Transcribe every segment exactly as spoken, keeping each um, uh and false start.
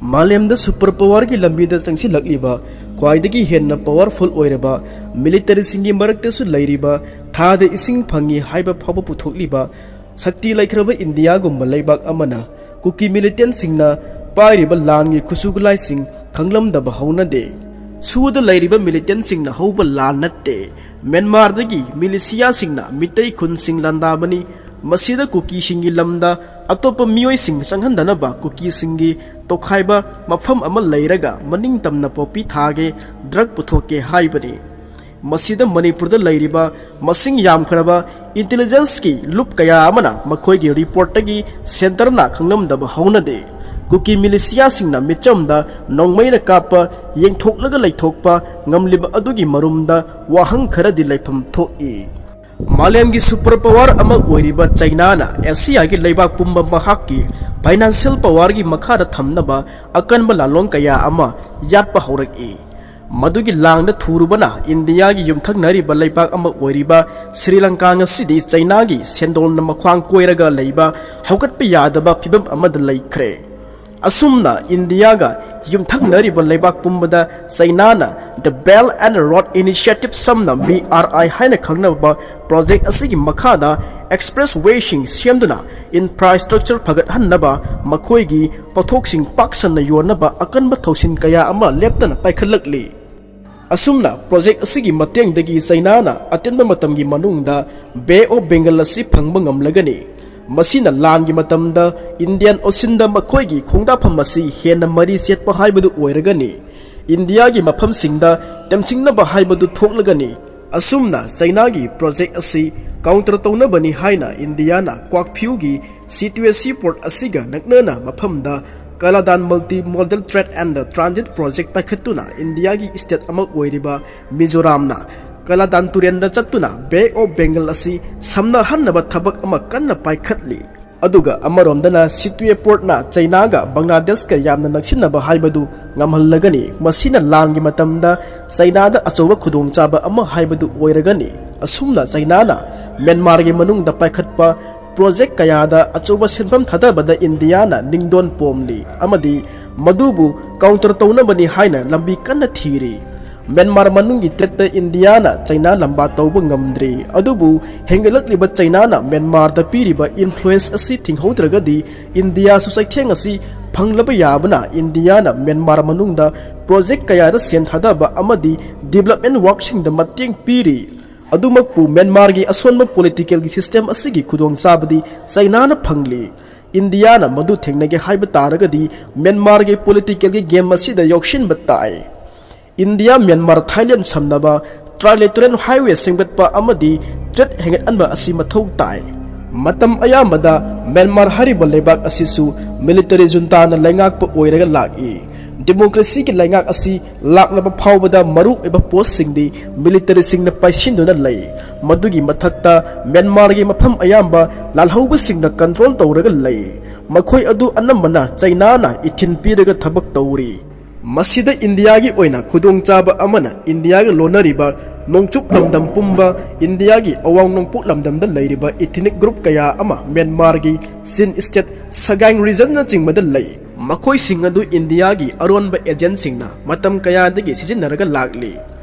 ꯃꯥꯂꯦꯝꯗ ꯁꯨꯄꯔ ꯄꯋꯥꯔꯒꯤ ꯂꯝꯕꯤꯗ ꯆꯪꯁꯤꯜꯂꯛꯂꯤꯕ, ꯈ꯭ꯋꯥꯏꯗꯒꯤ ꯍꯦꯟꯅ ꯄꯋꯥꯔꯐꯨꯜ ꯑꯣꯏꯔꯕ ꯃꯤꯂꯤꯇꯔꯤꯁꯤꯡꯒꯤ ꯃꯔꯛꯇꯁꯨ ꯂꯩꯔꯤꯕ, ꯊꯥꯗ ꯏꯁꯤꯡ ꯐꯪꯉꯤ ꯍꯥꯏꯕ ꯐꯥꯎꯕ ꯄꯨꯊꯣꯛꯂꯤꯕ ꯁꯛꯇꯤ ꯂꯩꯈ꯭ꯔꯕ ꯏꯟꯗꯤꯌꯥꯒꯨꯝꯕ ꯂꯩꯕꯥꯛ ꯑꯃꯅ ꯀꯨꯀꯤ ꯃꯤꯂꯤꯇꯦꯟꯁꯤꯡꯅ ꯄꯥꯏꯔꯤꯕ ꯂꯥꯟꯒꯤ ꯈꯨꯠꯁꯨ ꯈꯨꯠꯂꯥꯏꯁꯤꯡ ꯈꯪꯂꯝꯗꯕ ꯍꯧꯅꯗꯦ꯫ ꯁꯨꯗ ꯂꯩꯔꯤꯕ ꯃꯤꯂꯤꯇꯦꯟꯁꯤꯡꯅ ꯍꯧꯕ ꯂꯥꯟ ꯅꯠꯇꯦ꯫ ꯃ꯭ꯌꯥꯟꯃꯥꯔꯗꯒꯤ ꯃꯤꯂꯤꯁꯤꯌꯥꯁꯤꯡꯅ ꯃꯤꯇꯩ ꯈꯨꯟꯁꯤꯡ ꯂꯥꯟꯗꯥꯕꯅꯤ꯫ ꯃꯁꯤꯗ ꯀꯨꯀꯤꯁꯤꯡꯒꯤ ꯂꯝꯗ ꯑꯇꯣꯞꯄ ꯃꯤꯑꯣꯏꯁꯤꯡ ꯆꯪꯍꯟꯗꯅꯕ ꯀꯨꯀꯤꯁꯤꯡꯒꯤ ꯇꯣꯈꯥꯏꯕ ꯃꯐꯝ ꯑꯃ ꯂꯩꯔꯒ ꯃꯅꯤꯡ ꯇꯝꯅ ꯄꯣꯄꯤ ꯊꯥꯒꯦ, ꯗ꯭ꯔꯒ ꯄꯨꯊꯣꯛꯀꯦ ꯍꯥꯏꯕꯅꯤ꯫ ꯃꯁꯤꯗ ꯃꯅꯤꯄꯨꯔꯗ ꯂꯩꯔꯤꯕ ꯃꯁꯤꯡ ꯌꯥꯝꯈ꯭ꯔꯕ ꯏꯟꯇꯦꯂꯤꯖꯦꯟꯁꯀꯤ ꯂꯨꯞ ꯀꯌꯥ ꯑꯃꯅ ꯃꯈꯣꯏꯒꯤ ꯔꯤꯄꯣꯔꯠꯇꯒꯤ ꯁꯦꯟꯇꯔꯅ ꯈꯪꯂꯝꯗꯕ ꯍꯧꯅꯗꯦ꯫ ꯀꯨꯀꯤ ꯃꯤꯂꯤꯁꯤꯌꯥꯁꯤꯡꯅ ꯃꯤꯆꯝꯗ ꯅꯣꯡꯃꯩꯅ ꯀꯥꯞꯄ, ꯌꯦꯡꯊꯣꯛꯂꯒ ꯂꯩꯊꯣꯛꯄ ꯉꯝꯂꯤꯕ ꯑꯗꯨꯒꯤ ꯃꯔꯨꯝꯗ ꯋꯥꯍꯪ ꯈꯔꯗꯤ ꯂꯩꯐꯝ ꯊꯣꯛꯏ꯫ ꯃꯥꯂꯦꯝꯒꯤ ꯁꯨꯄꯔ ꯄꯋꯥꯔ ꯑꯃ ꯑꯣꯏꯔꯤꯕ ꯆꯩꯅꯥꯅ ꯑꯦꯁꯤꯌꯥꯒꯤ ꯂꯩꯕꯥꯛ ꯄꯨꯝꯕ ꯃꯍꯥꯛꯀꯤ ꯐꯥꯏꯅꯥꯟꯁꯤꯌꯦꯜ ꯄꯋꯥꯔꯒꯤ ꯃꯈꯥꯗ ꯊꯝꯅꯕ ꯑꯀꯟꯕ ꯂꯥꯂꯣꯡ ꯀꯌꯥ ꯑꯃ ꯌꯥꯠꯄ ꯍꯧꯔꯛꯏ꯫ ꯃꯗꯨꯒꯤ ꯂꯥꯡꯗ ꯊꯨꯔꯨꯕꯅ ꯏꯟꯗꯤꯌꯥꯒꯤ ꯌꯨꯝꯊꯪꯅꯔꯤꯕ ꯂꯩꯕꯥꯛ ꯑꯃ ꯑꯣꯏꯔꯤꯕ ꯁ꯭ꯔꯤ ꯂꯪꯀꯥ ꯉꯁꯤꯗꯤ ꯆꯩꯅꯥꯒꯤ ꯁꯦꯟꯗꯣꯡꯅ ꯃꯈ꯭ꯋꯥꯡ ꯀꯣꯏꯔꯒ ꯂꯩꯕ ꯍꯧꯒꯠꯄ ꯌꯥꯗꯕ ꯐꯤꯕꯝ ꯑꯃꯗ ꯂꯩꯈ꯭ꯔꯦ꯫ ꯑꯁꯨꯝꯅ ꯏꯟꯗꯤꯌꯥꯒ ꯌꯨꯝꯊꯪꯅꯔꯤꯕ ꯂꯩꯕꯥꯛ ꯄꯨꯝꯕꯗ ꯆꯩꯅꯥꯅ The Belt and Road Initiative, ꯁꯝꯅ B R I ꯍꯥꯏꯅ ꯈꯪꯅꯕ ꯄ꯭ꯔꯣꯖꯦꯛ ꯑꯁꯤꯒꯤ ꯃꯈꯥꯗ ꯑꯦꯛꯁꯄ꯭ꯔꯦꯁ ꯋꯦꯁꯤꯡ ꯁꯦꯝꯗꯨꯅ ꯏꯟꯐ꯭ꯔꯥꯁ꯭ꯇ꯭ꯔꯛꯆꯔ ꯐꯒꯠꯍꯟꯅꯕ, ꯃꯈꯣꯏꯒꯤ ꯄꯣꯠꯊꯣꯛꯁꯤꯡ ꯄꯥꯛ ꯁꯟꯅ ꯌꯣꯟꯅꯕ ꯑꯀꯟꯕ ꯊꯧꯁꯤꯜ ꯀꯌꯥ ꯑꯃ ꯂꯦꯞꯇꯅ ꯄꯥꯏꯈꯠꯂꯛꯂꯤ꯫ ꯑꯁꯨꯝꯅ ꯄ꯭ꯔꯣꯖꯦꯛ ꯑꯁꯤꯒꯤ ꯃꯇꯦꯡꯗꯒꯤ ꯆꯩꯅꯥꯅ ꯑꯇꯦꯟꯕ ꯃꯇꯝꯒꯤ ꯃꯅꯨꯡꯗ Bay of Bengal ꯑꯁꯤ ꯐꯪꯕ ꯉꯝꯂꯒꯅꯤ꯫ ꯃꯁꯤꯅ ꯂꯥꯟꯒꯤ ꯃꯇꯝꯗ ꯏꯟꯗꯤꯌꯥꯟ ꯑꯣꯁꯤꯟꯗ ꯃꯈꯣꯏꯒꯤ ꯈꯣꯡꯗꯥꯐꯝ ꯑꯁꯤ ꯍꯦꯟꯅ ꯃꯔꯤ ꯆꯦꯠꯄ ꯍꯥꯏꯕꯗꯨ ꯑꯣꯏꯔꯒꯅꯤ꯫ ꯏꯟꯗꯤꯌꯥꯒꯤ ꯃꯐꯝꯁꯤꯡꯗ ꯇꯦꯝꯁꯤꯡꯅꯕ ꯍꯥꯏꯕꯗꯨ ꯊꯣꯛꯂꯒꯅꯤ꯫ ꯑꯁꯨꯝꯅ ꯆꯩꯅꯥꯒꯤ ꯄ꯭ꯔꯣꯖꯦꯛ ꯑꯁꯤ ꯀꯥꯎꯟꯇꯔ ꯇꯧꯅꯕꯅꯤ ꯍꯥꯏꯅ ꯏꯟꯗꯤꯌꯥꯅ ꯀ꯭ꯋꯥꯛꯐ꯭ꯌꯨꯒꯤ ꯁꯤꯇꯨꯋꯦ ꯁꯤ ꯄꯣꯔꯠ ꯑꯁꯤꯒ ꯅꯛꯅꯅ ꯃꯐꯝꯗ ꯀꯂꯥꯗꯥꯟ Multi Modal Trade and Transit Project ꯄꯥꯏꯈꯠꯇꯨꯅ ꯏꯟꯗꯤꯌꯥꯒꯤ ꯁ꯭ꯇꯦꯠ ꯑꯃ ꯑꯣꯏꯔꯤꯕ ꯃꯤꯖꯣꯔꯥꯝꯅ ꯀꯂꯥꯗꯥꯟ ꯇꯨꯔꯦꯜꯗ ꯆꯠꯇꯨꯅ Bay of Bengal ꯑꯁꯤ ꯁꯝꯅꯍꯟꯅꯕ ꯊꯕꯛ ꯑꯃ ꯀꯟꯅ ꯄꯥꯏꯈꯠꯂꯤ꯫ ꯑꯗꯨꯒ ꯑꯃꯔꯣꯝꯗꯅ ꯁꯤꯇꯨꯋꯦ ꯄꯣꯔꯠꯅ ꯆꯩꯅꯥꯒ ꯕꯪꯒ꯭ꯂꯥꯗꯦꯁꯀ ꯌꯥꯝꯅ ꯅꯛꯁꯤꯟꯅꯕ ꯍꯥꯏꯕꯗꯨ ꯉꯝꯍꯜꯂꯒꯅꯤ꯫ ꯃꯁꯤꯅ ꯂꯥꯟꯒꯤ ꯃꯇꯝꯗ ꯆꯩꯅꯥꯗ ꯑꯆꯧꯕ ꯈꯨꯗꯣꯡꯆꯥꯕ ꯑꯃ ꯍꯥꯏꯕꯗꯨ ꯑꯣꯏꯔꯒꯅꯤ꯫ ꯑꯁꯨꯝꯅ ꯆꯩꯅꯥꯅ ꯃ꯭ꯌꯥꯟꯃꯥꯔꯒꯤ ꯃꯅꯨꯡꯗ ꯄꯥꯏꯈꯠꯄ ꯄ꯭ꯔꯣꯖꯦꯛ ꯀꯌꯥꯗ ꯑꯆꯧꯕ ꯁꯦꯟꯐꯝ ꯊꯥꯗꯕꯗ ꯏꯟꯗꯤꯌꯥꯅ ꯅꯤꯡꯗꯣꯟ ꯄꯣꯝꯂꯤ ꯑꯃꯗꯤ ꯃꯗꯨꯕꯨ ꯀꯥꯎꯟꯇꯔ ꯇꯧꯅꯕꯅꯤ ꯍꯥꯏꯅ ꯂꯝꯕꯤ ꯀꯟꯅ ꯊꯤꯔꯤ꯫ ꯃ꯭ꯌꯥꯟꯃꯥꯔ ꯃꯅꯨꯡꯒꯤ ꯇ꯭ꯔꯦꯠꯇ ꯏꯟꯗꯤꯌꯥꯅ ꯆꯩꯅꯥ ꯂꯝꯕꯥ ꯇꯧꯕ ꯉꯝꯗ꯭ꯔꯤ, ꯑꯗꯨꯕꯨ ꯍꯦꯟꯒꯠꯂꯛꯂꯤꯕ ꯆꯩꯅꯥꯅ ꯃ꯭ꯌꯥꯟꯃꯥꯔꯗ ꯄꯤꯔꯤꯕ ꯏꯟꯐ꯭ꯂꯨꯌꯦꯟꯁ ꯑꯁꯤ ꯊꯤꯡꯍꯧꯗ꯭ꯔꯒꯗꯤ ꯏꯟꯗꯤꯌꯥꯁꯨ ꯆꯩꯊꯦꯡ ꯑꯁꯤ ꯐꯪꯂꯕ ꯌꯥꯕꯅ ꯏꯟꯗꯤꯌꯥꯅ ꯃ꯭ꯌꯥꯟꯃꯥꯔ ꯃꯅꯨꯡꯗ ꯄ꯭ꯔꯣꯖꯦꯛ ꯀꯌꯥꯗ ꯁꯦꯟ ꯊꯥꯗꯕ ꯑꯃꯗꯤ ꯗꯤꯕꯂꯞꯃꯦꯟ ꯋꯥꯔꯛꯁꯤꯡꯗ ꯃꯇꯦꯡ ꯄꯤꯔꯤ꯫ ꯑꯗꯨꯃꯛꯄꯨ ꯃ꯭ꯌꯥꯟꯃꯥꯔꯒꯤ ꯑꯁꯣꯟꯕ ꯄꯣꯂꯤꯇꯤꯀꯦꯜꯒꯤ ꯁꯤꯁꯇꯦꯝ ꯑꯁꯤꯒꯤ ꯈꯨꯗꯣꯡꯆꯥꯕꯗꯤ ꯆꯩꯅꯥꯅ ꯐꯪꯂꯤ꯫ ꯏꯟꯗꯤꯌꯥꯅ ꯃꯗꯨ ꯊꯦꯡꯅꯒꯦ ꯍꯥꯏꯕ ꯇꯥꯔꯒꯗꯤ ꯃ꯭ꯌꯥꯟꯃꯥꯔꯒꯤ ꯄꯣꯂꯤꯇꯤꯀꯦꯜꯒꯤ ꯒꯦꯝ ꯑꯁꯤꯗ ꯌꯥꯎꯁꯤꯟꯕ ꯇꯥꯏ꯫ ꯏꯟꯗꯤꯌꯥ ꯃ꯭ꯌꯥꯟꯃꯥꯔ ꯊꯥꯏꯂꯦꯟ ꯁꯝꯅꯕ ꯇ꯭ꯔꯥꯏꯂꯦꯇꯔꯦꯜ ꯍꯥꯏꯋꯦ ꯁꯦꯝꯒꯠꯄ ꯑꯃꯗꯤ ꯇ꯭ꯔꯦꯠ ꯍꯦꯟꯒꯠꯍꯟꯕ ꯑꯁꯤ ꯃꯊꯧ ꯇꯥꯏ꯫ ꯃꯇꯝ ꯑꯌꯥꯝꯕꯗ ꯃ꯭ꯌꯥꯟꯃꯥꯔ ꯍꯥꯏꯔꯤꯕ ꯂꯩꯕꯥꯛ ꯑꯁꯤꯁꯨ ꯃꯤꯂꯤꯇꯔꯤ ꯖꯨꯟꯇꯥꯅ ꯂꯩꯉꯥꯛꯄ ꯑꯣꯏꯔꯒ ꯂꯥꯛꯏ꯫ ꯗꯦꯃꯣꯀ꯭ꯔꯦꯁꯤꯒꯤ ꯂꯩꯉꯥꯛ ꯑꯁꯤ ꯂꯥꯛꯂꯕ ꯐꯥꯎꯕꯗ ꯃꯔꯨꯑꯣꯏꯕ ꯄꯣꯁꯁꯤꯡꯗꯤ ꯃꯤꯂꯤꯇꯔꯤꯁꯤꯡꯅ ꯄꯥꯏꯁꯤꯟꯗꯨꯅ ꯂꯩ꯫ ꯃꯗꯨꯒꯤ ꯃꯊꯛꯇ ꯃ꯭ꯌꯥꯟꯃꯥꯔꯒꯤ ꯃꯐꯝ ꯑꯌꯥꯝꯕ ꯂꯥꯜꯍꯧꯕꯁꯤꯡꯅ ꯀꯟꯇ꯭ꯔꯣꯜ ꯇꯧꯔꯒ ꯂꯩ꯫ ꯃꯈꯣꯏ ꯑꯗꯨ ꯑꯅꯝꯕꯅ ꯆꯩꯅꯥꯅ ꯏꯊꯤꯟ ꯄꯤꯔꯒ ꯊꯕꯛ ꯇꯧꯔꯤ꯫ ꯃꯁꯤꯗ ꯏꯟꯗꯤꯌꯥꯒꯤ ꯑꯣꯏꯅ ꯈꯨꯗꯣꯡꯆꯥꯕ ꯑꯃꯅ ꯏꯟꯗꯤꯌꯥꯒ ꯂꯣꯟꯅꯔꯤꯕ ꯅꯣꯡꯆꯨꯞ ꯂꯝꯗꯝ ꯄꯨꯝꯕ, ꯏꯟꯗꯤꯌꯥꯒꯤ ꯑꯋꯥꯡ ꯅꯣꯡꯄꯣꯛ ꯂꯝꯗꯝꯗ ꯂꯩꯔꯤꯕ ꯏꯊꯤꯅꯤꯛ ꯒ꯭ꯔꯨꯞ ꯀꯌꯥ ꯑꯃ ꯃ꯭ꯌꯥꯟꯃꯥꯔꯒꯤ ꯆꯤꯟ ꯁ꯭ꯇꯦꯠ, ꯁꯒꯥꯡ ꯔꯤꯖꯟꯅꯆꯤꯡꯕꯗ ꯂꯩ꯫ ꯃꯈꯣꯏꯁꯤꯡ ꯑꯗꯨ ꯏꯟꯗꯤꯌꯥꯒꯤ ꯑꯔꯣꯟꯕ ꯑꯦꯖꯦꯟꯁꯤꯡꯅ ꯃꯇꯝ ꯀꯌꯥꯗꯒꯤ ꯁꯤꯖꯤꯟꯅꯔꯒ ꯂꯥꯛꯂꯤ꯫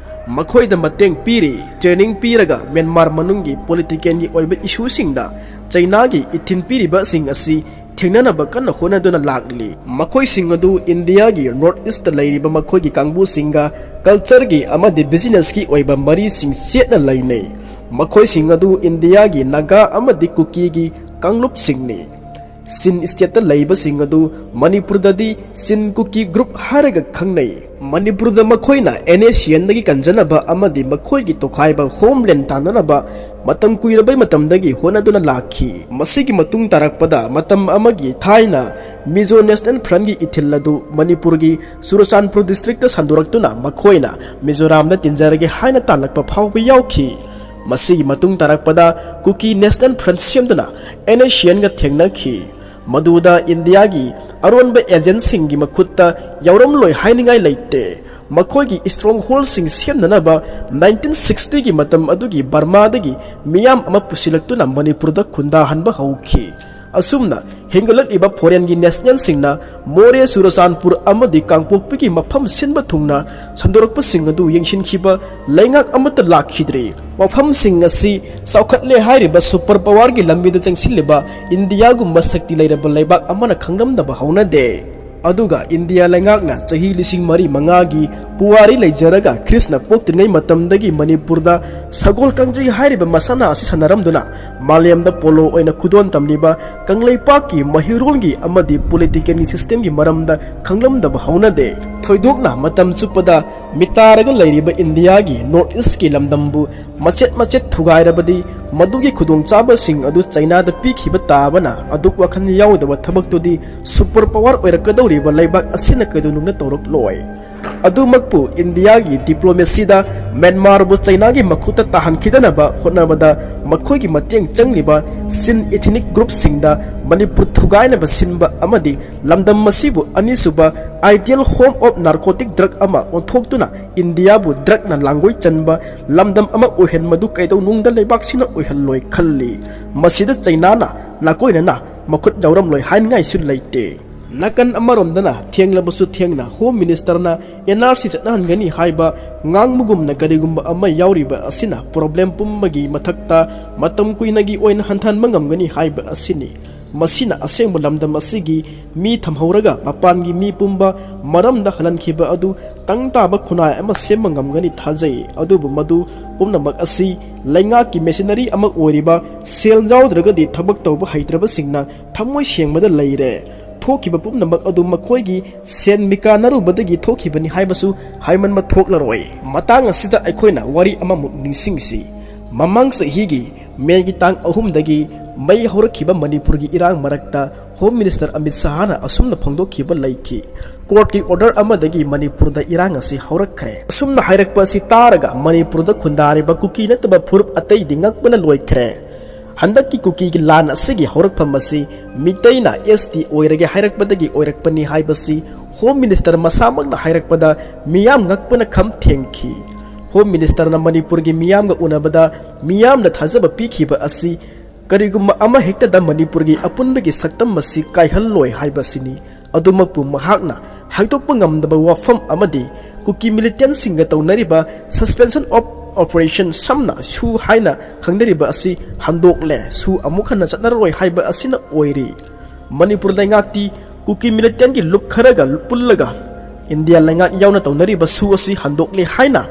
ꯃꯈꯣꯏꯗ ꯃꯇꯦꯡ ꯄꯤꯔꯤ, ꯇ꯭ꯔꯦꯅꯤꯡ ꯄꯤꯔꯒ ꯃ꯭ꯌꯥꯟꯃꯥꯔ ꯃꯅꯨꯡꯒꯤ ꯄꯣꯂꯤꯇꯤꯀꯦꯜꯒꯤ ꯑꯣꯏꯕ ꯏꯁꯨꯁꯤꯡꯗ ꯆꯩꯅꯥꯒꯤ ꯏꯊꯤꯟ ꯄꯤꯔꯤꯕꯁꯤꯡ ꯑꯁꯤ ꯊꯦꯡꯅꯅꯕ ꯀꯟꯅ ꯍꯣꯠꯅꯗꯨꯅ ꯂꯥꯛꯂꯤ꯫ ꯃꯈꯣꯏꯁꯤꯡ ꯑꯗꯨ ꯏꯟꯗꯤꯌꯥꯒꯤ ꯅꯣꯔꯠ ꯏꯁꯇ ꯂꯩꯔꯤꯕ ꯃꯈꯣꯏꯒꯤ ꯀꯥꯡꯕꯨꯁꯤꯡꯒ ꯀꯜꯆꯔꯒꯤ ꯑꯃꯗꯤ ꯕꯤꯖꯤꯅꯦꯁꯀꯤ ꯑꯣꯏꯕ ꯃꯔꯤꯁꯤꯡ ꯆꯦꯠꯅ ꯂꯩꯅꯩ꯫ ꯃꯈꯣꯏꯁꯤꯡ ꯑꯗꯨ ꯏꯟꯗꯤꯌꯥꯒꯤ ꯅꯥꯒꯥ ꯑꯃꯗꯤ ꯀꯨꯀꯤꯒꯤ ꯀꯥꯡꯂꯨꯞꯁꯤꯡꯅꯤ꯫ ꯆꯤꯟ ꯁ꯭ꯇꯦꯠꯇ ꯂꯩꯕꯁꯤꯡ ꯑꯗꯨ ꯃꯅꯤꯄꯨꯔꯗꯗꯤ ꯆꯤꯟ ꯀꯨꯀꯤ ꯒ꯭ꯔꯨꯞ ꯍꯥꯏꯔꯒ ꯈꯪꯅꯩ꯫ ꯃꯅꯤꯄꯨꯔꯗ ꯃꯈꯣꯏꯅ ꯑꯦꯟ ꯑꯦꯁ ꯁꯤ ꯑꯦꯟꯗꯒꯤ ꯀꯟꯖꯅꯕ ꯑꯃꯗꯤ ꯃꯈꯣꯏꯒꯤ ꯇꯣꯈꯥꯏꯕ ꯍꯣꯝꯂꯦꯟ ꯇꯥꯟꯅꯅꯕ ꯃꯇꯝ ꯀꯨꯏꯔꯕꯩ ꯃꯇꯝꯗꯒꯤ ꯍꯣꯠꯅꯗꯨꯅ ꯂꯥꯛꯈꯤ꯫ ꯃꯁꯤꯒꯤ ꯃꯇꯨꯡ ꯇꯥꯔꯛꯄꯗ ꯃꯇꯝ ꯑꯃꯒꯤ ꯊꯥꯏꯅ ꯃꯤꯖꯣ ꯅꯦꯁꯅꯦꯜ ꯐ꯭ꯔꯟꯒꯤ ꯏꯊꯤꯜ ꯑꯗꯨ ꯃꯅꯤꯄꯨꯔꯒꯤ ꯆꯨꯔꯆꯥꯟꯄꯨꯔ ꯗꯤꯁꯇ꯭ꯔꯤꯛꯇ ꯁꯟꯗꯣꯔꯛꯇꯨꯅ ꯃꯈꯣꯏꯅ ꯃꯤꯖꯣꯔꯥꯝꯗ ꯇꯤꯟꯖꯔꯒꯦ ꯍꯥꯏꯅ ꯇꯥꯜꯂꯛꯄ ꯐꯥꯎꯕ ꯌꯥꯎꯈꯤ꯫ ꯃꯁꯤꯒꯤ ꯃꯇꯨꯡ ꯇꯥꯔꯛꯄꯗ ꯀꯨꯀꯤ ꯅꯦꯁꯅꯦꯜ ꯐ꯭ꯔꯟꯠ ꯁꯦꯝꯗꯨꯅ ꯑꯦꯟ ꯑꯦꯁ ꯁꯤ ꯑꯦꯟꯒ ꯊꯦꯡꯅꯈꯤ꯫ ꯃꯗꯨꯗ ꯏꯟꯗꯤꯌꯥꯒꯤ ꯑꯔꯣꯟꯕ ꯑꯦꯖꯦꯟꯁꯤꯡꯒꯤ ꯃꯈꯨꯠꯇ ꯌꯥꯎꯔꯝꯂꯣꯏ ꯍꯥꯏꯅꯤꯡꯉꯥꯏ ꯂꯩꯇꯦ꯫ ꯃꯈꯣꯏꯒꯤ strongholdꯁꯤꯡ ꯁꯦꯝꯅꯅꯕ nineteen sixtyꯒꯤ ꯃꯇꯝ ꯑꯗꯨꯒꯤ ꯕꯔꯃꯥꯗꯒꯤ ꯃꯤꯌꯥꯝ ꯑꯃ ꯄꯨꯁꯤꯜꯂꯛꯇꯨꯅ ꯃꯅꯤꯄꯨꯔꯗ ꯈꯨꯟꯗꯥꯍꯟꯕ ꯍꯧꯈꯤ꯫ ꯑꯁꯨꯝꯅ ꯍꯦꯟꯒꯠꯂꯛꯂꯤꯕ foreignꯒꯤ nationalꯁꯤꯡꯅ ꯃꯣꯔꯦ, ꯆꯨꯔꯆꯥꯟꯄꯨꯔ ꯑꯃꯗꯤ ꯀꯥꯡꯄꯣꯛꯄꯤꯒꯤ ꯃꯐꯝ ꯁꯤꯟꯕ ꯊꯨꯡꯅ ꯁꯟꯗꯣꯔꯛꯄꯁꯤꯡ ꯑꯗꯨ ꯌꯦꯡꯁꯤꯟꯈꯤꯕ ꯂꯩꯉꯥꯛ ꯑꯃꯠꯇ ꯂꯥꯛꯈꯤꯗ꯭ꯔꯤ꯫ ꯋꯥꯐꯝꯁꯤꯡ ꯑꯁꯤ ꯆꯥꯎꯈꯠꯂꯦ ꯍꯥꯏꯔꯤꯕ super powerꯒꯤ ꯂꯝꯕꯤꯗ ꯆꯪꯁꯤꯜꯂꯤꯕ ꯏꯟꯗꯤꯌꯥꯒꯨꯝꯕ ꯁꯛꯇꯤ ꯂꯩꯔꯕ ꯂꯩꯕꯥꯛ ꯑꯃꯅ ꯈꯪꯂꯝꯗꯕ ꯍꯧꯅꯗꯦ꯫ ꯑꯗꯨꯒ ꯏꯟꯗꯤꯌꯥ ꯂꯩꯉꯥꯛꯅ ꯆꯍꯤ ꯂꯤꯁꯤꯡ ꯃꯔꯤ ꯃꯉꯥꯒꯤ ꯄꯨꯋꯥꯔꯤ ꯂꯩꯖꯔꯒ ꯈ꯭ꯔꯤꯁꯅ ꯄꯣꯛꯇ꯭ꯔꯤꯉꯩ ꯃꯇꯝꯗꯒꯤ ꯃꯅꯤꯄꯨꯔꯗ ꯁꯒꯣꯜ ꯀꯥꯡꯖꯩ ꯍꯥꯏꯔꯤꯕ ꯃꯁꯥꯟꯅ ꯑꯁꯤ ꯁꯥꯟꯅꯔꯝꯗꯨꯅ ꯃꯥꯂꯦꯝꯗ ꯄꯣꯂꯣ ꯑꯣꯏꯅ ꯈꯨꯗꯣꯟ ꯇꯝꯂꯤꯕ ꯀꯪꯂꯩꯄꯥꯛꯀꯤ ꯃꯍꯩꯔꯣꯟꯒꯤ ꯑꯃꯗꯤ political systemꯒꯤ ꯃꯔꯝꯗ ꯈꯪꯂꯝꯗꯕ ꯍꯧꯅꯗꯦ꯫ ꯊꯣꯏꯗꯣꯛꯅ ꯃꯇꯝ ꯆꯨꯞꯄꯗ ꯃꯤꯇꯥꯔꯒ ꯂꯩꯔꯤꯕ ꯏꯟꯗꯤꯌꯥꯒꯤ North Eastꯀꯤ ꯂꯝꯗꯝꯕꯨ ꯃꯆꯦꯠ ꯃꯆꯦꯠ ꯊꯨꯒꯥꯏꯔꯕꯗꯤ ꯃꯗꯨꯒꯤ ꯈꯨꯗꯣꯡꯆꯥꯕꯁꯤꯡ ꯑꯗꯨ ꯆꯩꯅꯥꯗ ꯄꯤꯈꯤꯕ ꯇꯥꯕꯅ ꯑꯗꯨꯛ ꯋꯥꯈꯜ ꯌꯥꯎꯗꯕ ꯊꯕꯛꯇꯨꯗꯤ super power ꯑꯣꯏꯔꯛꯀꯗꯧꯔꯤꯕ ꯂꯩꯕꯥꯛ ꯑꯁꯤꯅ ꯀꯩꯗꯧꯅꯨꯡꯗ ꯇꯧꯔꯛꯂꯣꯏ꯫ ꯑꯗꯨꯃꯛꯄꯨ ꯏꯟꯗꯤꯌꯥꯒꯤ diplomacyꯗ ꯃ꯭ꯌꯥꯟꯃꯥꯔꯕꯨ ꯆꯩꯅꯥꯒꯤ ꯃꯈꯨꯠꯇ ꯇꯥꯍꯟꯈꯤꯗꯅꯕ ꯍꯣꯠꯅꯕꯗ ꯃꯈꯣꯏꯒꯤ ꯃꯇꯦꯡ ꯆꯪꯂꯤꯕ Chin ethnic groupꯁꯤꯡꯗ ꯃꯅꯤꯄꯨꯔ ꯊꯨꯒꯥꯏꯅꯕ ꯁꯤꯟꯕ ꯑꯃꯗꯤ ꯂꯝꯗꯝ ꯑꯁꯤꯕꯨ ꯑꯅꯤꯁꯨꯕ ideal home of narcotic drug ꯑꯃ ꯑꯣꯟꯊꯣꯛꯇꯨꯅ ꯏꯟꯗꯤꯌꯥꯕꯨ drugꯅ ꯂꯥꯡꯒꯣꯏ ꯆꯟꯕ ꯂꯝꯗꯝ ꯑꯃ ꯑꯣꯏꯍꯟꯕꯗꯨ ꯀꯩꯗꯧꯅꯨꯡꯗ ꯂꯩꯕꯥꯛꯁꯤꯅ ꯑꯣꯏꯍꯜꯂꯣꯏ ꯈꯜꯂꯤ꯫ ꯃꯁꯤꯗ ꯆꯩꯅꯥꯅ ꯅꯥꯀꯣꯏꯅꯅ ꯃꯈꯨꯠ ꯌꯥꯎꯔꯝꯂꯣꯏ ꯍꯥꯏꯅꯤꯡꯉꯥꯏꯁꯨ ꯂꯩꯇꯦ꯫ ꯅꯥꯀꯟ ꯑꯃꯔꯣꯝꯗꯅ ꯊꯦꯡꯂꯕꯁꯨ ꯊꯦꯡꯅ Home Ministerꯅ NRC ꯆꯠꯅꯍꯟꯒꯅꯤ ꯍꯥꯏꯕ ꯉꯥꯡꯕꯒꯨꯝꯅ ꯀꯔꯤꯒꯨꯝꯕ ꯑꯃ ꯌꯥꯎꯔꯤꯕ ꯑꯁꯤꯅ problem ꯄꯨꯝꯕꯒꯤ ꯃꯊꯛꯇ ꯃꯇꯝ ꯀꯨꯏꯅꯒꯤ ꯑꯣꯏꯅ ꯍꯟꯊꯍꯟꯕ ꯉꯝꯒꯅꯤ ꯍꯥꯏꯕ ꯑꯁꯤꯅꯤ꯫ ꯃꯁꯤꯅ ꯑꯁꯦꯡꯕ ꯂꯝꯗꯝ ꯑꯁꯤꯒꯤ ꯃꯤ ꯊꯝꯍꯧꯔꯒ ꯃꯄꯥꯟꯒꯤ ꯃꯤ ꯄꯨꯝꯕ ꯃꯔꯝꯗ ꯍꯜꯍꯟꯈꯤꯕ ꯑꯗꯨ ꯇꯪ ꯇꯥꯕ ꯈꯨꯟꯅꯥꯏ ꯑꯃ ꯁꯦꯝꯕ ꯉꯝꯒꯅꯤ ꯊꯥꯖꯩ꯫ ꯑꯗꯨꯕꯨ ꯃꯗꯨ ꯄꯨꯝꯅꯃꯛ ꯑꯁꯤ ꯂꯩꯉꯥꯛꯀꯤ machinery ꯑꯃ ꯑꯣꯏꯔꯤꯕ ꯁꯦꯜ ꯌꯥꯎꯗ꯭ꯔꯒꯗꯤ ꯊꯕꯛ ꯇꯧꯕ ꯍꯩꯇ꯭ꯔꯕꯁꯤꯡꯅ ꯊꯃꯣꯏ ꯁꯦꯡꯕꯗ ꯂꯩꯔꯦ꯫ ꯊꯣꯛꯈꯤꯕ ꯄꯨꯝꯅꯃꯛ ꯑꯗꯨ ꯃꯈꯣꯏꯒꯤ ꯁꯦꯟ ꯃꯤꯀꯥꯅꯔꯨꯕꯗꯒꯤ ꯊꯣꯛꯈꯤꯕꯅꯤ ꯍꯥꯏꯕꯁꯨ ꯍꯥꯏꯃꯟꯕ ꯊꯣꯛꯂꯔꯣꯏ꯫ ꯃꯇꯥꯡ ꯑꯁꯤꯗ ꯑꯩꯈꯣꯏꯅ ꯋꯥꯔꯤ ꯑꯃꯃꯨꯛ ꯅꯤꯡꯁꯤꯡꯁꯤ꯫ ꯃꯃꯥꯡ ꯆꯍꯤꯒꯤ ꯃꯦꯒꯤ ꯇꯥꯡ ꯑꯍꯨꯝꯗꯒꯤ ꯃꯩ ꯍꯧꯔꯛꯈꯤꯕ ꯃꯅꯤꯄꯨꯔꯒꯤ ꯏꯔꯥꯡ ꯃꯔꯛꯇ Home Minister ꯑꯃꯤꯠ ꯁꯍꯥꯅ ꯑꯁꯨꯝꯅ ꯐꯣꯡꯗꯣꯛꯈꯤꯕ ꯂꯩꯈꯤ, courtꯀꯤ order ꯑꯃꯗꯒꯤ ꯃꯅꯤꯄꯨꯔꯗ ꯏꯔꯥꯡ ꯑꯁꯤ ꯍꯧꯔꯛꯈ꯭ꯔꯦ꯫ ꯑꯁꯨꯝꯅ ꯍꯥꯏꯔꯛꯄ ꯑꯁꯤ ꯇꯥꯔꯒ ꯃꯅꯤꯄꯨꯔꯗ ꯈꯨꯟꯗꯥꯔꯤꯕ ꯀꯨꯀꯤ ꯅꯠꯇꯕ ꯐꯨꯔꯨꯞ ꯑꯇꯩꯗꯤ ꯉꯛꯄꯅ ꯂꯣꯏꯈ꯭ꯔꯦ꯫ ꯍꯟꯗꯛꯀꯤ ꯀꯨꯀꯤꯒꯤ ꯂꯥꯟ ꯑꯁꯤꯒꯤ ꯍꯧꯔꯛꯐꯝ ꯑꯁꯤ ꯃꯤꯇꯩꯅ ꯑꯦꯁ ꯇꯤ ꯑꯣꯏꯔꯒꯦ ꯍꯥꯏꯔꯛꯄꯗꯒꯤ ꯑꯣꯏꯔꯛꯄꯅꯤ ꯍꯥꯏꯕꯁꯤ ꯍꯣꯝ ꯃꯤꯅꯤꯁꯇꯔ ꯃꯁꯥꯃꯛꯅ ꯍꯥꯏꯔꯛꯄꯗ ꯃꯤꯌꯥꯝ ꯉꯛꯄꯅ ꯈꯝ ꯊꯦꯡꯈꯤ꯫ ꯍꯣꯝ ꯃꯤꯅꯤꯁꯇꯔꯅ ꯃꯅꯤꯄꯨꯔꯒꯤ ꯃꯤꯌꯥꯝꯒ ꯎꯅꯕꯗ ꯃꯤꯌꯥꯝꯅ ꯊꯥꯖꯕ ꯄꯤꯈꯤꯕ ꯑꯁꯤ ꯀꯔꯤꯒꯨꯝꯕ ꯑꯃ ꯍꯦꯛꯇꯗ ꯃꯅꯤꯄꯨꯔꯒꯤ ꯑꯄꯨꯟꯕꯒꯤ ꯁꯛꯇꯝ ꯑꯁꯤ ꯀꯥꯏꯍꯜꯂꯣꯏ ꯍꯥꯏꯕꯁꯤꯅꯤ꯫ ꯑꯗꯨꯃꯛꯄꯨ ꯃꯍꯥꯛꯅ ꯍꯥꯏꯗꯣꯛꯄ ꯉꯝꯗꯕ ꯋꯥꯐꯝ ꯑꯃꯗꯤ ꯀꯨꯀꯤ ꯃꯤꯂꯤꯇꯦꯟꯁꯤꯡꯒ ꯇꯧꯅꯔꯤꯕ suspension of operation, ꯁꯝꯅ ꯁꯨ ꯍꯥꯏꯅ ꯈꯪꯅꯔꯤꯕ ꯑꯁꯤ ꯍꯟꯗꯣꯛꯂꯦ, ꯁꯨ ꯑꯃꯨꯛ ꯍꯟꯅ ꯆꯠꯅꯔꯣꯏ ꯍꯥꯏꯕ ꯑꯁꯤꯅ ꯑꯣꯏꯔꯤ꯫ ꯃꯅꯤꯄꯨꯔ ꯂꯩꯉꯥꯛꯇꯤ ꯀꯨꯀꯤ ꯃꯤꯂꯤꯇꯦꯟꯒꯤ ꯂꯨꯞ ꯈꯔꯒ ꯄꯨꯜꯂꯒ ꯏꯟꯗꯤꯌꯥ ꯂꯩꯉꯥꯛ ꯌꯥꯎꯅ ꯇꯧꯅꯔꯤꯕ ꯁꯨ ꯑꯁꯤ ꯍꯟꯗꯣꯛꯂꯦ ꯍꯥꯏꯅ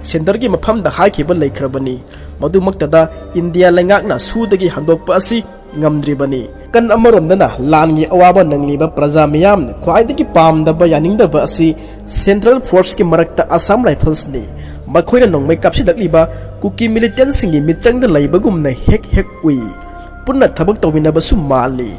ꯁꯦꯟꯇꯔꯒꯤ ꯃꯐꯝꯗ ꯍꯥꯏꯈꯤꯕ ꯂꯩꯈ꯭ꯔꯕꯅꯤ꯫ ꯃꯗꯨꯃꯛꯇꯗ ꯏꯟꯗꯤꯌꯥ ꯂꯩꯉꯥꯛꯅ ꯁꯨꯗꯒꯤ ꯍꯟꯗꯣꯛꯄ ꯑꯁꯤ ꯉꯝꯗ꯭ꯔꯤꯕꯅꯤ꯫ ꯀꯟ ꯑꯃꯔꯣꯝꯗꯅ ꯂꯥꯟꯒꯤ ꯑꯋꯥꯕ ꯅꯪꯂꯤꯕ ꯄ꯭ꯔꯖꯥ ꯃꯤꯌꯥꯝꯅ ꯈ꯭ꯋꯥꯏꯗꯒꯤ ꯄꯥꯝꯗꯕ ꯌꯥꯅꯤꯡꯗꯕ ꯑꯁꯤ ꯁꯦꯟꯇ꯭ꯔꯦꯜ ꯐꯣꯔꯁꯀꯤ ꯃꯔꯛꯇ ꯑꯁꯥꯝ ꯔꯥꯏꯐꯜꯁꯅꯤ꯫ ꯃꯈꯣꯏꯅ ꯅꯣꯡꯃꯩ ꯀꯥꯞꯁꯤꯜꯂꯛꯂꯤꯕ ꯀꯨꯀꯤ ꯃꯤꯂꯤꯇꯦꯟꯁꯤꯡꯒꯤ ꯃꯤꯠꯆꯪꯗ ꯂꯩꯕꯒꯨꯝꯅ ꯍꯦꯛ ꯍꯦꯛ ꯎꯏ꯫ ꯄꯨꯟꯅ ꯊꯕꯛ ꯇꯧꯃꯤꯟꯅꯕꯁꯨ ꯃꯥꯜꯂꯤ꯫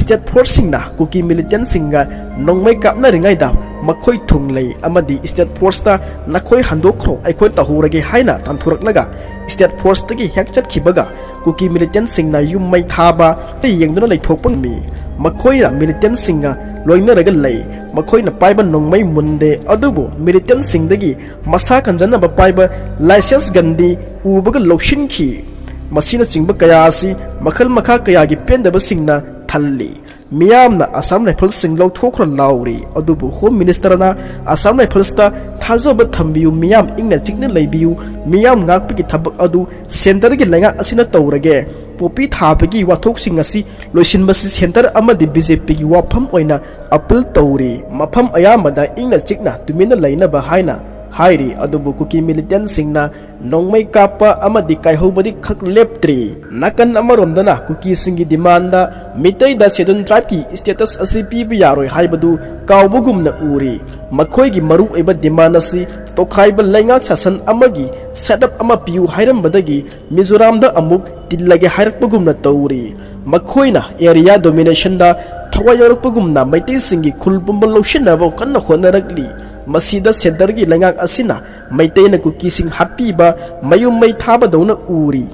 ꯁ꯭ꯇꯦꯠ ꯐꯣꯔꯁꯁꯤꯡꯅ ꯀꯨꯀꯤ ꯃꯤꯂꯤꯇꯦꯟꯁꯤꯡꯒ ꯅꯣꯡꯃꯩ ꯀꯥꯞꯅꯔꯤꯉꯩꯗ ꯃꯈꯣꯏ ꯊꯨꯡꯂꯩ ꯑꯃꯗꯤ ꯁ꯭ꯇꯦꯠ ꯐꯣꯔꯁꯇ "ꯅꯈꯣꯏ ꯍꯟꯗꯣꯛꯈ꯭ꯔꯣ, ꯑꯩꯈꯣꯏ ꯇꯧꯍꯧꯔꯒꯦ" ꯍꯥꯏꯅ ꯇꯥꯟꯊꯣꯔꯛꯂꯒ ꯁ꯭ꯇꯦꯠ ꯐꯣꯔꯁꯇꯒꯤ ꯍꯦꯛ ꯆꯠꯈꯤꯕꯒ ꯀꯨꯀꯤ ꯃꯤꯂꯤꯇꯦꯟꯁꯤꯡꯅ ꯌꯨꯝ ꯃꯩ ꯊꯥꯕ ꯌꯦꯡꯗꯨꯅ ꯂꯩꯊꯣꯛꯄ ꯉꯝꯃꯤ꯫ ꯃꯈꯣꯏꯅ ꯃꯤꯂꯤꯇꯦꯟꯁꯤꯡꯒ ꯂꯣꯏꯅꯔꯒ ꯂꯩ꯫ ꯃꯈꯣꯏꯅ ꯄꯥꯏꯕ ꯅꯣꯡꯃꯩ ꯃꯨꯟꯗꯦ, ꯑꯗꯨꯕꯨ ꯃꯤꯂꯤꯇꯦꯟꯁꯤꯡꯗꯒꯤ ꯃꯁꯥ ꯀꯟꯖꯅꯕ ꯄꯥꯏꯕ ꯂꯥꯏꯁꯦꯟꯁ ꯒꯟꯗꯤ ꯎꯕꯒ ꯂꯧꯁꯤꯟꯈꯤ꯫ ꯃꯁꯤꯅꯆꯤꯡꯕ ꯀꯌꯥ ꯑꯁꯤ ꯃꯈꯜ ꯃꯈꯥ ꯀꯌꯥꯒꯤ ꯄꯦꯟꯗꯕꯁꯤꯡꯅ ꯊꯜꯂꯤ꯫ ꯃꯤꯌꯥꯝꯅ ꯑꯁꯥꯝ ꯔꯥꯏꯐꯜꯁꯤꯡ ꯂꯧꯊꯣꯛꯈ꯭ꯔꯣ ꯂꯥꯎꯔꯤ, ꯑꯗꯨꯕꯨ ꯍꯣꯝ ꯃꯤꯅꯤꯁꯇꯔꯅ ꯑꯁꯥꯝ ꯔꯥꯏꯐꯜꯁꯇ "ꯊꯥꯖꯕ ꯊꯝꯕꯤꯌꯨ, ꯃꯤꯌꯥꯝ ꯏꯪꯅ ꯆꯤꯛꯅ ꯂꯩꯕꯤꯌꯨ, ꯃꯤꯌꯥꯝ ꯉꯥꯛꯄꯒꯤ ꯊꯕꯛ ꯑꯗꯨ ꯁꯦꯟꯇꯔꯒꯤ ꯂꯩꯉꯥꯛ ꯑꯁꯤꯅ ꯇꯧꯔꯒꯦ꯫ ꯄꯣꯄꯤ ꯊꯥꯕꯒꯤ ꯋꯥꯊꯣꯛꯁꯤꯡ ꯑꯁꯤ ꯂꯣꯏꯁꯤꯟꯕꯁꯤ ꯁꯦꯟꯇꯔ ꯑꯃꯗꯤ ꯕꯤ ꯖꯦ ꯄꯤꯒꯤ ꯋꯥꯐꯝ ꯑꯣꯏꯅ ꯑꯄꯤꯜ ꯇꯧꯔꯤ꯫ ꯃꯐꯝ ꯑꯌꯥꯝꯕꯗ ꯏꯪꯅ ꯆꯤꯛꯅ ꯇꯨꯃꯤꯟꯅ ꯂꯩꯅꯕ" ꯍꯥꯏꯅ ꯍꯥꯏꯔꯤ꯫ ꯑꯗꯨꯕꯨ ꯀꯨꯀꯤ ꯃꯤꯂꯤꯇꯦꯟꯁꯤꯡꯅ ꯅꯣꯡꯃꯩ ꯀꯥꯞꯄ ꯑꯃꯗꯤ ꯀꯥꯏꯍꯧꯕꯗꯤ ꯈꯛ ꯂꯦꯞꯇ꯭ꯔꯤ꯫ ꯅꯥꯀꯟ ꯑꯃꯔꯣꯝꯗꯅ ꯀꯨꯀꯤꯁꯤꯡꯒꯤ ꯗꯤꯃꯥꯟꯗ ꯃꯤꯇꯩꯗ ꯁꯦꯗꯨꯜ ꯇ꯭ꯔꯥꯏꯕꯀꯤ ꯁ꯭ꯇꯦꯇꯁ ꯑꯁꯤ ꯄꯤꯕ ꯌꯥꯔꯣꯏ ꯍꯥꯏꯕꯗꯨ ꯀꯥꯎꯕꯒꯨꯝꯅ ꯎꯔꯤ꯫ ꯃꯈꯣꯏꯒꯤ ꯃꯔꯨꯑꯣꯏꯕ ꯗꯤꯃꯥꯟ ꯑꯁꯤ ꯇꯣꯈꯥꯏꯕ ꯂꯩꯉꯥꯛ ꯁꯥꯁꯟ ꯑꯃꯒꯤ ꯁꯦꯠꯑꯞ ꯑꯃ ꯄꯤꯌꯨ ꯍꯥꯏꯔꯝꯕꯗꯒꯤ ꯃꯤꯖꯣꯔꯥꯝꯗ ꯑꯃꯨꯛ ꯇꯤꯜꯂꯒꯦ ꯍꯥꯏꯔꯛꯄꯒꯨꯝꯅ ꯇꯧꯔꯤ꯫ ꯃꯈꯣꯏꯅ ꯑꯦꯔꯤꯌꯥ ꯗꯣꯃꯤꯅꯦꯁꯟꯗ ꯊꯋꯥꯏ ꯌꯥꯎꯔꯛꯄꯒꯨꯝꯅ ꯃꯩꯇꯩꯁꯤꯡꯒꯤ ꯈꯨꯜ ꯄꯨꯝꯕ ꯂꯧꯁꯤꯟꯅꯕ ꯀꯟꯅ ꯍꯣꯠꯅꯔꯛꯂꯤ꯫ ꯃꯁꯤꯗ ꯁꯦꯟꯇꯔꯒꯤ ꯂꯩꯉꯥꯛ ꯑꯁꯤꯅ ꯃꯩꯇꯩꯅ ꯀꯨꯀꯤꯁꯤꯡ ꯍꯥꯠꯄꯤꯕ, ꯃꯌꯨꯝ ꯃꯩ ꯊꯥꯕꯗꯧꯅ ꯎꯔꯤ꯫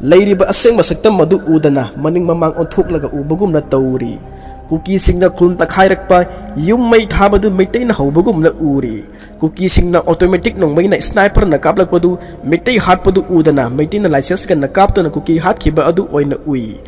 ꯂꯩꯔꯤꯕ ꯑꯁꯦꯡꯕ ꯁꯛꯇꯝ ꯑꯗꯨ ꯎꯗꯅ ꯃꯅꯤꯡ ꯃꯃꯥꯡ ꯑꯣꯟꯊꯣꯛꯂꯒ ꯎꯕꯒꯨꯝꯅ ꯇꯧꯔꯤ꯫ ꯀꯨꯀꯤꯁꯤꯡꯅ ꯈꯨꯜ ꯇꯛꯈꯥꯏꯔꯛꯄ, ꯌꯨꯝ ꯃꯩ ꯊꯥꯕꯗꯨ ꯃꯩꯇꯩꯅ ꯍꯧꯕꯒꯨꯝꯅ ꯎꯔꯤ꯫ ꯀꯨꯀꯤꯁꯤꯡꯅ ꯑꯣꯇꯣꯃꯦꯇꯤꯛ ꯅꯣꯡꯃꯩꯅ ꯁ꯭ꯅꯥꯏꯄꯔꯅ ꯀꯥꯞꯂꯛꯄꯗꯨ ꯃꯩꯇꯩ ꯍꯥꯠꯄꯗꯨ ꯎꯗꯅ ꯃꯩꯇꯩꯅ ꯂꯥꯏꯁꯦꯟꯁ ꯒꯟꯅ ꯀꯥꯞꯇꯨꯅ ꯀꯨꯀꯤ ꯍꯥꯠꯈꯤꯕ ꯑꯗꯨ ꯑꯣꯏꯅ ꯎꯏ꯫